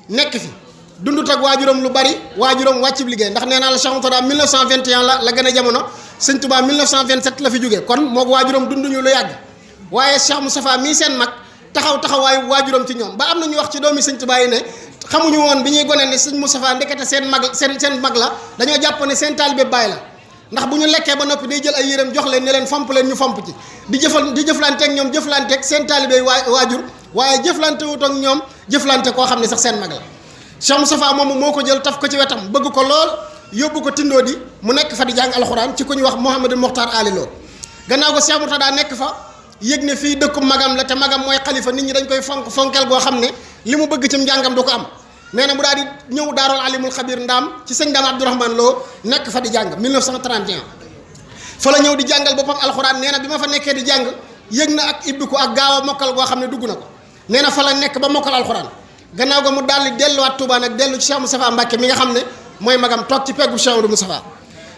nekk fi dundut ak waajuram lu bari waajuram wàcc bi liggéey ndax nee naa la Cheikh Mourtada 1921 la gën a jamono sëñ Touba 1927 la fi jógee kon moog waajuram dunduñu lu yàgg waaye Cheikh Moustapha mii seen mag taxawaayu waajuram ci ñoom ba am na ñu wax ci doomi sëñ Touba yi ne xamuñu woon bi ñuy gone ne sëñ Moustapha ndekete seen mag la dañoo jàpp ne seen taalibe baay la ndax bu ñu lekkee ba noppi day jël ay yéreem jox leen ne leen fomp leen ñu fomp ci di jëflanteeg ñoom jëflanteeg seen taalibe waajur waaye jëflante wut ak ñoom jëflante koo xam ne sax seen mag la Cheikh Moustapha moomu moo ko jël taf ko ci wetam bëgg ko lool yóbbu ko tindoo di mu nekk fa di jàng alxuraan ci ku ñuy wax Mouhamadou Mokhtar Ali Lo gannaaw ko Cheikh Mourtada nekk fa yëg ne fii dëkku magam la te magam mooy xalifa nit ñi dañ koy fonkel goo xam ne li mu bëgg ci njàngam du ko am nee na mu daal di ñëw daarul alimul xabir ndaam ci sëñ Daam Abdourahmane Lo nekk fa di jàng 1931 fa la ñëw di jàngal boppam alxuraan nee na bi ma fa nekkee di jàng yëg na ak ibbiku ak gaaw a mokkal goo xam ne dugg na ko nee na fa la nekk ba mokkal alxuraan gannaaw ga mu daal di delluwaat Touba nag dellu ci Cheikh Moustapha Mbacke mi nga xam ne mooy magam toog ci peggu Cheikh Moustapha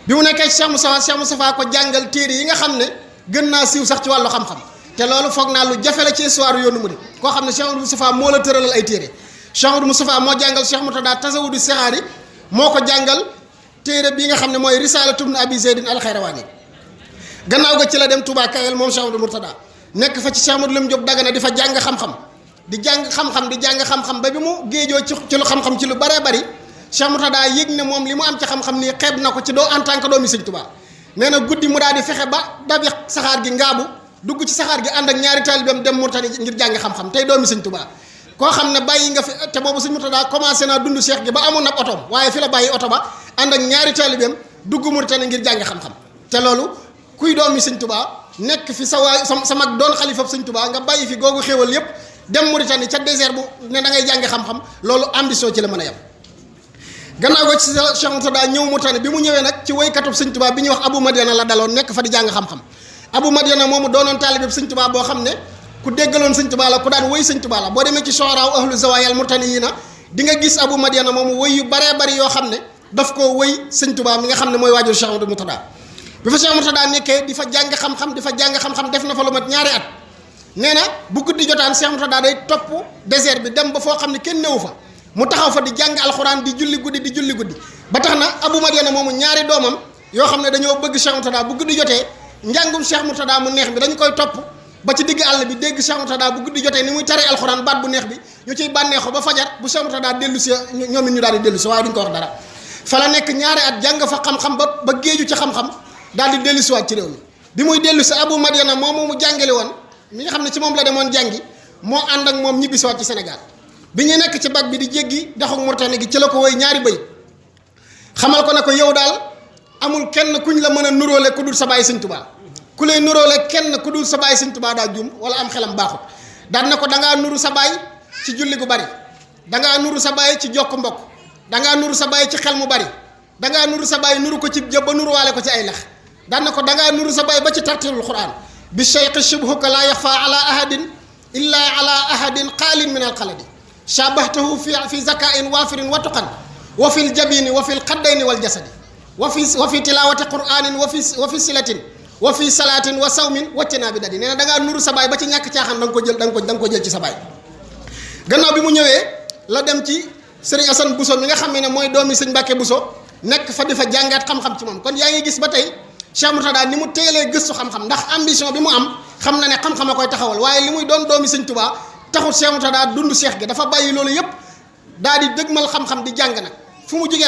bi mu nekkee ci Cheikh Moustapha ko jàngal téere yi nga xam ne gën naa siiw sax ci wàllu xam-xam te loolu foog naa lu jafe la ci histoire yoonu murid koo xam ne Cheikh Moustapha moo la tëralal ay téere Cheikh Moustapha moo jàngal Cheikh Mourtada tasawudu sixaari moo ko jàngal téere bi nga xam ne mooy risalatu ibn abi zeydin alxayrawaani gannaaw ga ci la dem Touba Kayel moom Cheikh Mourtada nekk fa ci Cheikh Modou Lam Diop Dagana di fa jàng xam-xam di jàng xam-xam ba bi mu géejoo ci lu xam-xam ci lu baree bari Cheikh Mourtada yëg ne moom li mu am ci xam-xam nii xeeb na ko ci doo en tant que doomi Sëñ Touba nee na guddi mu daal di fexe ba dabi saxaar gi ngaabu dugg ci saxaar gi ànd ak ñaari taalibeem dem Mourtani ngir jàng xam-xam tey doomi Sëñ Touba koo xam ne bàyyi nga fi te boobu Sëñ Mourtada commencé naa dund Cheikh gi ba amoon nag otoom waaye fi la bàyyi oto ba ànd ak ñaari taalibeem dugg Mourtani ngir jàng xam-xam te loolu kuy doomi Sëñ Touba nekk fi sa mag doon xalifab Sëñ Touba nga bàyyi fi googu xéewal yépp dem Mauritanie ca désert bu ne da ngay jàngi xam-xam loolu ambition ci la mën a yem gannaaw ko ci Cheikh Mourtada ñëw Mauritanie bi mu ñëwee nag ci woykatub Sëñ Touba bi ñuy wax Abou Madiana la daloon nekk fa di jàng xam-xam Abou Madiana moomu doonoon taalibe Sëñ Touba boo xam ne ku déggaloon Sëñ Touba la ku daan woy Sëñ Touba la boo demee ci sooraaw ahlu zawayal Mauritanie yi na di nga gis Abou Madiana moomu woy yu baree bari yoo xam ne daf koo woy Sëñ Touba mi nga xam ne mooy waajur Cheikh Mourtada bi fa Cheikh Mourtada nekkee di fa jàng xam-xam def na fa lu mat ñaari at nee na bu guddi jotaan Cheikh Mourtada day topp désert bi dem ba foo xam ne kenn newu fa mu taxaw fa di jàng alxuraan di julli guddi ba tax na Abou Madiana moomu ñaari doomam yoo xam ne dañoo bëgg Cheikh Mourtada bu guddi jotee njàngum Cheikh Mourtada mu neex bi dañu koy topp ba ci digg àll bi dégg Cheikh Mourtada bu guddi jotee ni muy taree alxuraan baat bu neex bi ñu ciy bànneexoo ba fajar bu Cheikh Mourtada dellu si ñoom it ñu daal di dellu si waaye duñ ko wax dara fa la nekk ñaari at jàng fa xam-xam ba géeju ci xam-xam daal di dellu siwaat ci réew mi bi muy dellu si Abou Madiana moomu mu jàngale woon mi nga xam ne ci moom la demoon jàngi moo ànd ak moom ñibbi siwaat ci Sénégal bi ñu nekk ci bac bi di jéggi daxu Mauritanie gi ci la ko woy ñaari bëy xamal ko ne ko yow daal amul kenn kuñ la mën a nuróole ku dul sa baay Sëñ Touba ku lay nuróole kenn ku dul sa baay Sëñ Touba daa juum wala am xelam baaxut daan na ko dangaa nuru sa baay ci julli gu bari dangaa nuru sa baay ci jokk mbokk dangaa nuru sa baay ci xel mu bari dangaa nuru sa baay nuru ko ci jëb ba nuruwaale ko ci ay lex daan na ko dangaa nuru sa baay ba ci tartilul Qur'an bi cheikh shibhuka la yaxfa ala ahadin illa ala ahadin qaalin min alxaladi shabahtahu fi zakain waafirin wa tuqan wa fi ljabini wa fi lxaddayni waljasadi wa fi tilawati quranin wa fi silatin wa fi salatin wa sawmin waccinaa bi dadi nee na dangaa nuru sa baay ba ci ñàkk caaxaan da nga ko jël ci sa baay gannaaw bi mu ñëwee la dem ci Sëriñ Assane Bousso mi nga xam ne mooy doomi Sëñ Mbàkke Bousso nekk fa di fa jàngaat xam-xam ci moom kon yaa ngi gis ba tey Cheikh Mourtada ni mu teelee gëstu xam-xam ndax ambition bi mu am xam na ne xam-xam a koy taxawal waaye li muy doon doomi Sëñ Touba taxul Cheikh Mourtada dund Cheikh gi dafa bàyyi loolu yépp daal di dëgmal xam-xam di jàng nag fu mu jógee